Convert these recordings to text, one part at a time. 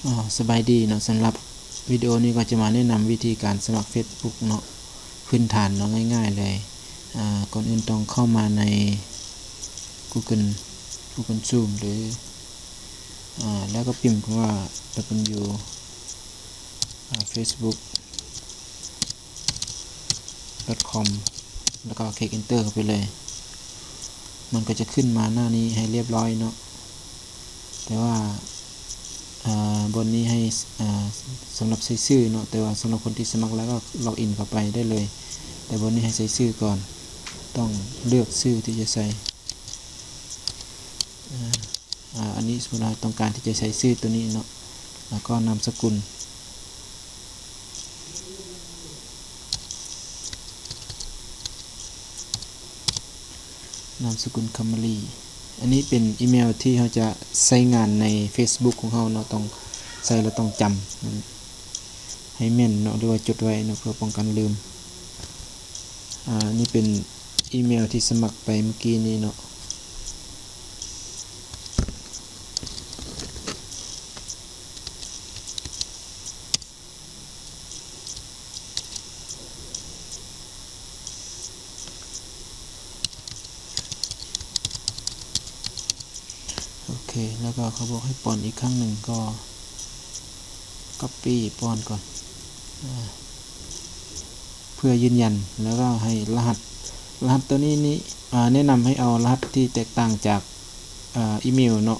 ອາ ສະບາຍດີເນາະ, ສຳລັບວິດີໂອນີ້ກໍຈະມາແນະນຳວິທີການສະໝັກເຟສບຸກເນາະ, ພື້ນຖານເນາະ, ງ່າຍໆເລີຍ. ອາ ກ່ອນອື່ນຕ້ອງເຂົ້າມາໃນ Google Google Chrome ຫຼື ອາ ແລ້ວກໍພິມຄຳວ່າ W ອາ Facebook ດອດຄອມ ແລ້ວກໍຄລິກ Enter ເຂົ້າໄປເລີຍ. ມັນກໍຈະຂຶ້ນມາໜ້ານີ້ໃຫ້ລຽບຮ້ອຍເນາະ, ແຕ່ວ່າ ອາ ບ່ອນນີ້ໃຫ້ ອາ ສຳລັບໃສ່ຊື່ເນາະ, ແຕ່ວ່າສຳລັບຄົນທີ່ສະໝັກແລ້ວກໍ log in ເຂົ້າໄປໄດ້ເລີຍ. ແຕ່ບ່ອນນີ້ໃຫ້ໃສ່ຊື່ກ່ອນ, ຕ້ອງເລືອກຊື່ທີ່ຈະໃສ່. ອາ ອາ ອັນນີ້ສົມມຸດວ່າຕ້ອງການທີ່ຈະໃສ່ຊື່ຕົວນີ້ເນາະ, ແລ້ວກໍນາມສະກຸນ ນາມສະກຸນຄຳມະລີ. ອັນນີ້ເປັນອີເມວທີ່ເຮົາຈະໃຊ້ງານໃນ Facebook ຂອງເຮົາເນາະ, ຕ້ອງໃສ່ແລ້ວຕ້ອງຈຳໃຫ້ແມ່ນເນາະ ຫຼືວ່າຈົດໄວ້ເນາະ ເພື່ອປ້ອງກັນລືມ. ອາ ນີ້ເປັນອີເມວທີ່ສະໝັກໄປເມື່ອກີ້ນີ້ເນາະ. ໂອເຄ, ແລ້ວກໍເຂົາບອກໃຫ້ປ້ອນອີກຄັ້ງໜຶ່ງ, ກໍກັອບປີ້ປ້ອນກ່ອນ ອາ ເພື່ອຢືນຢັນ, ແລ້ວກໍໃຫ້ລະຫັດ, ລະຫັດຕົວນີ້ນີ້ ອາ ແນະນຳໃຫ້ເອົາລະຫັດທີ່ແຕກຕ່າງຈາກ ອາ ອີເມວເນາະ.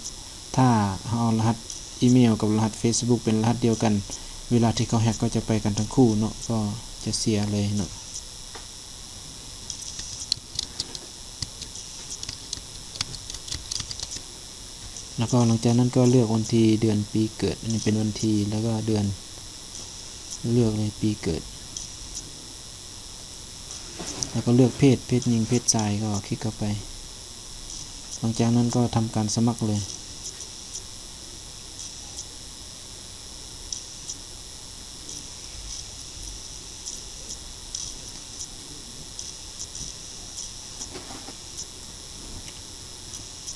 ຖ້າເຮົາເອົາລະຫັດອີເມວກັບລະຫັດ Facebook ເປັນລະຫັດດຽວກັນ, ເວລາທີ່ເຂົາແຮັກກໍຈະໄປກັນທັງຄູ່ເນາະ, ກໍຈະເສຍເລີຍເນາະ. ແລ້ວກໍຫຼັງຈາກນັ້ນກໍເລືອກວັນທີເດືອນປີເກີດ, ອັນນີ້ເປັນວັນທີ ແລ້ວກໍເດືອນ, ເລືອກເລີຍປີເກີດ. ແລ້ວກໍເລືອກເພດ, ເພດຍິງເພດຊາຍ ກໍຄລິກເຂົ້າໄປ. ຫຼັງຈາກນັ້ນກໍທຳການສະໝັກເລີຍ.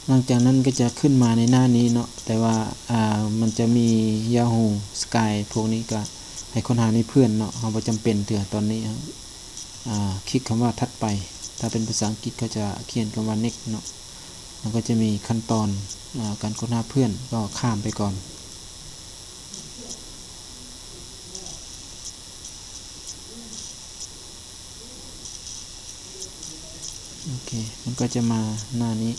ຫຼັງຈາກນັ້ນກໍຈະຂຶ້ນມາໃນໜ້ານີ້ເນາະ, ແຕ່ວ່າ ອາ ມັນຈະມີ Yahoo, Skype ພວກນີ້ກໍໃຫ້ຄົ້ນຫາໃນເພື່ອນເນາະ, ເຮົາບໍ່ຈຳເປັນເທື່ອຕອນນີ້. ອາ ຄລິກຄຳວ່າຖັດໄປ, ຖ້າເປັນພາສາອັງກິດເຂົາຈະຂຽນຄຳວ່າ next ເນາະ, ແລ້ວກໍຈະມີຂັ້ນຕອນ ອາ ການຄົ້ນຫາເພື່ອນ, ກໍຂ້າມໄປກ່ອນ. ໂອເຄ, ມັນກໍຈະມາໜ້ານີ້.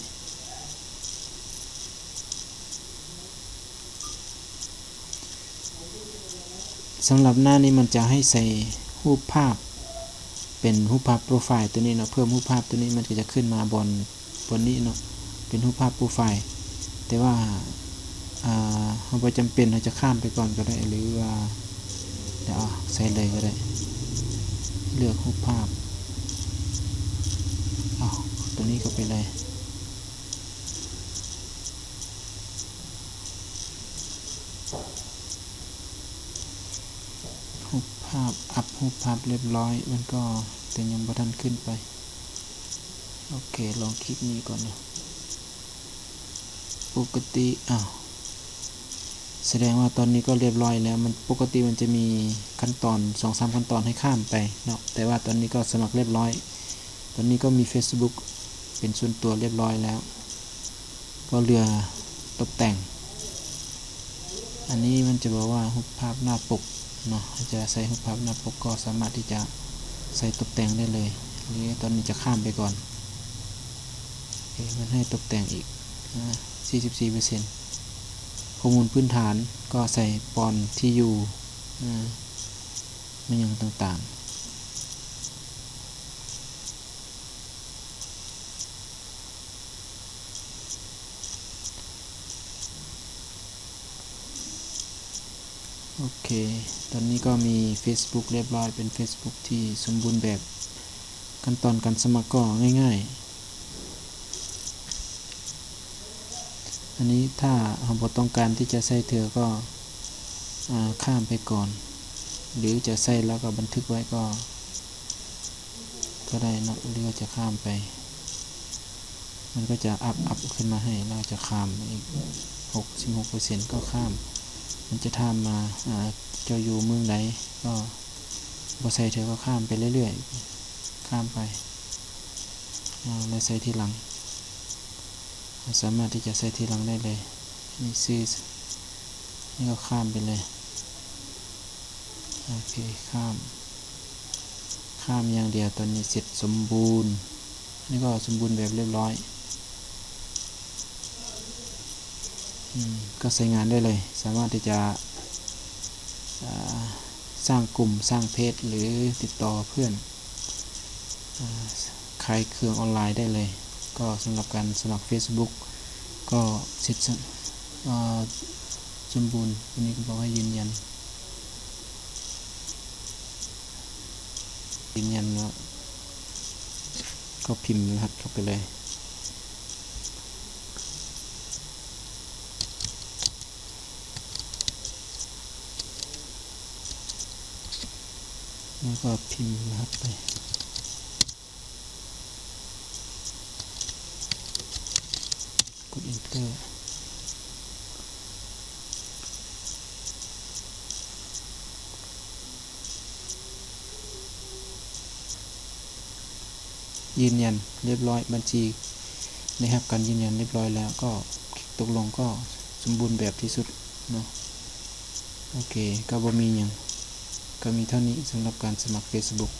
ສຳລັບໜ້ານີ້ມັນຈະໃຫ້ໃສ່ຮູບພາບ ເປັນຮູບພາບໂປຣໄຟລ໌ຕົວນີ້ເນາະ, ເພີ່ມຮູບພາບຕົວນີ້ ມັນກໍຈະຂຶ້ນມາບ່ອນ ບ່ອນນີ້ເນາະ, ເປັນຮູບພາບໂປຣໄຟລ໌. ແຕ່ວ່າ ອາ ເຮົາບໍ່ຈຳເປັນ, ເຮົາຈະຂ້າມໄປກ່ອນກໍໄດ້ ຫຼືວ່າ ດຽວ ເອົາໃສ່ເລີຍກໍໄດ້. ເລືອກຮູບພາບ, ເອົາຕົວນີ້ເຂົ້າໄປເລີຍ. ຮູບພາບ, ອັບຮູບພາບລຽບຮ້ອຍ, ມັນກໍ ແຕ່ຍັງບໍ່ທັນຂຶ້ນໄປ. ໂອເຄ, ລອງຄລິກນີ້ກ່ອນເນາະ. ປົກກະຕິ ອ້າວ ສະແດງວ່າຕອນນີ້ກໍລຽບຮ້ອຍແລ້ວ. ມັນ ປົກກະຕິມັນຈະມີຂັ້ນຕອນສອງສາມຂັ້ນຕອນໃຫ້ຂ້າມໄປເນາະ, ແຕ່ວ່າຕອນນີ້ກໍສະໝັກລຽບຮ້ອຍ. ຕອນນີ້ກໍມີ Facebook ເປັນສ່ວນຕົວລຽບຮ້ອຍແລ້ວ. ກໍເຫຼືອຕົບແຕ່ງ. ອັນນີ້ມັນຈະບອກວ່າຮູບພາບໜ້າປົກເນາະ, ຈະໃສ່ຮູບພາບໜ້າປົກກໍສາມາດທີ່ຈະໃສ່ຕົບແຕ່ງໄດ້ເລີຍ. ນີ້ຕອນນີ້ຈະຂ້າມໄປກ່ອນ. ໂອເຄ, ມັນໃຫ້ຕົບແຕ່ງອີກ ອາ ສີ່ສິບສີ່ເປີເຊັນ. ຂໍ້ມູນພື້ນຖານກໍໃສ່ບ່ອນທີ່ຢູ່ ອາ ແມ່ນຫຍັງຕ່າງໆ. ໂອເຄ, ຕອນນີ້ກໍມີ Facebook ລຽບຮ້ອຍ, ເປັນ Facebook ທີ່ສົມບູນແບບ. ຂັ້ນຕອນການສະໝັກກໍງ່າຍໆ. ອັນນີ້ຖ້າເຮົາບໍ່ຕ້ອງການທີ່ຈະໃສ່ເທື່ອກໍ ອາ ຂ້າມໄປກ່ອນ, ຫຼືຈະໃສ່ແລ້ວກໍບັນທຶກໄວ້ກໍ ກໍໄດ້ເນາະ, ຫຼືວ່າຈະຂ້າມໄປ. ມັນກໍຈະອັບ ອັບຂຶ້ນມາໃຫ້, ແລ້ວຈະຂ້າມອີກ ຫົກສິບຫົກເປີເຊັນ ກໍຂ້າມ. ມັນຈະຖາມວ່າ ເຈົ້າຢູ່ເມືອງໃດ ກໍບໍ່ໃສ່ເທື່ອ ກໍຂ້າມໄປເລື້ອຍໆ ຂ້າມໄປ ແລ້ວໃສ່ທີຫຼັງ ສາມາດທີ່ຈະໃສ່ທີຫຼັງໄດ້ເລີຍ. ນີ້ຊື່ ນີ້ກໍຂ້າມໄປເລີຍ. ໂອເຄ ຂ້າມ ຂ້າມຢ່າງດຽວ. ຕອນນີ້ເສັດສົມບູນ. ນີ້ກໍສົມບູນແບບຮຽບຮ້ອຍ ອືມ ກໍໃຊ້ງານໄດ້ເລີຍ. ສາມາດທີ່ຈະ ເອີ ສ້າງກຸ່ມ ສ້າງເພຈ ຫຼື ຕິດຕໍ່ເພື່ອນ ເອີ ຂາຍເຄື່ອງອອນລາຍໄດ້ເລີຍ. ກໍສຳລັບການສະໝັກເຟສບຸກ ກໍເສັດ ເອີ ສົມບູນ. ອັນນີ້ກໍບອກໃຫ້ຢືນຢັນ ຢືນຢັນແລ້ວ ກໍພິມລະຫັດເຂົ້າໄປເລີຍ ແລ້ວກໍພິມລະຫັດໄປ. ກົດເອັນເຕີ ຢືນຢັນຮຽບຮ້ອຍ. ບັນຊີໄດ້ຮັບການຢືນຢັນຮຽບຮ້ອຍແລ້ວ ກໍຕົກລົງ ກໍສົມບູນແບບທີ່ສຸດເນາະ. ໂອເຄ ກໍບໍ່ມີຫຍັງ ກໍມີເທົ່ານີ້ສຳລັບການສະໝັກເຟສບຸກ.